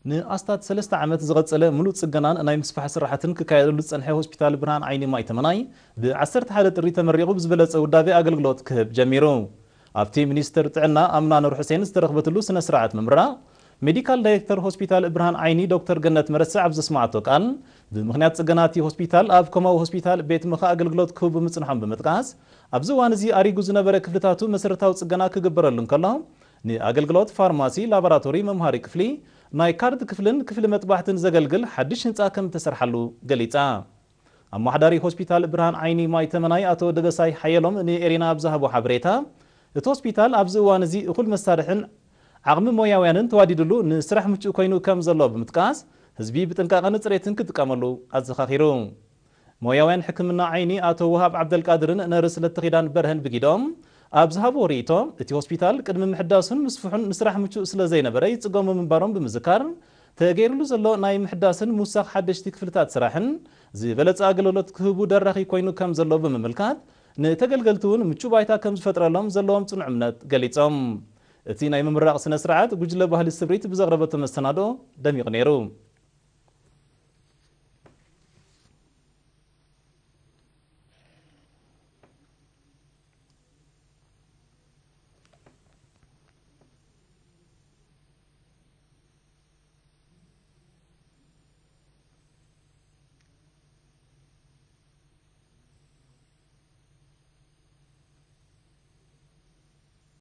ንኣስታት ሰለስተ ዓመት ዝቐጸለ ምሉእ ጽገናን ናይ ምስፋሕ ስራሓትን ክካየደሉ ዝጸንሐ ሆስፒታል ብርሃን ዓይኒ ማይ ተመናይ ብ ዓሰርተ ሓደ ጥሪ ተመሪቑ ብዝበለጸ ውዳቤ ኣገልግሎት ክህብ ጀሚሩ። ኣብቲ ሚኒስትር ጥዕና ኣምና ኑር ሕሴን ዝተረኽበትሉ ስነ ስርዓት ምምራቕ፣ ሜዲካል ዳይሬክተር ሆስፒታል ብርሃን ዓይኒ ዶክተር ገነት መረሳ ኣብ ዘስማዓቶ ቃል፣ ብምኽንያት ጽገና እቲ ሆስፒታል ኣብ ኮማዊ ሆስፒታል ቤት ምኽሪ ኣገልግሎት ክህቡ ምጽንሖም ብምጥቃስ፣ ኣብዚ እዋን እዚ ኣሪጉ ዝነበረ ክፍልታቱ መሰረታዊ ጽገና ክግበረሉ እንከሎ፣ ንኣገልግሎት ፋርማሲ፣ ላቦራቶሪ፣ መምሃሪ ክፍሊ፣ ናይ ካርድ ክፍልን ክፍሊ መጥባሕትን ዘገልግል ሓድሽ ህንጻ ከም እተሰርሓሉ ገሊጻ። ኣመሓዳሪ ሆስፒታል ብርሃን ዓይኒ ማይ ተመናይ ኣቶ ደበሳይ ሓየሎም ንኤሪና ኣብ ዝሃቦ ሓበሬታ፣ እቲ ሆስፒታል ኣብዚ እዋን እዚ እኹል መሳርሕን ዓቕሚ ሞያውያንን ተዋዲድሉ ንስራሕ ምቹእ ኮይኑ ከም ዘሎ ብምጥቃስ፣ ህዝቢ ብጥንቃቐን ጽሬትን ክጥቀመሉ ኣዘኻኺሩ። ሞያውያን ሕክምና ዓይኒ ኣቶ ወሃብ ዓብደልቃድርን ነርስ ለተኺዳን በርሀን ብጊዶም ኣብ ዝሃብዎ ርእይቶ፣ እቲ ሆስፒታል ቅድሚ ምሕዳሱን ምስፍሑን ንስራሕ ምቹእ ስለ ዘይነበረ ይጽገሙ ምንባሮም ብምዝካር፣ ተገይሩሉ ዘሎ ናይ ምሕዳስን ምውሳኽ ሓደሽቲ ክፍልታት ስራሕን ዝበለጸ ኣገልግሎት ክህቡ ደራኺ ኮይኑ ከም ዘሎ ብምምልካት፣ ንተገልገልቲ እውን ምቹእ ባይታ ከም ዝፈጥረሎም ዘለዎም ጽኑዕ እምነት ገሊጾም። እቲ ናይ ምምራቕ ስነ ስርዓት ጉጅለ ባህሊ ስምሪት ብዘቕረበቶ መሰናዶ ደሚቑ ነይሩ።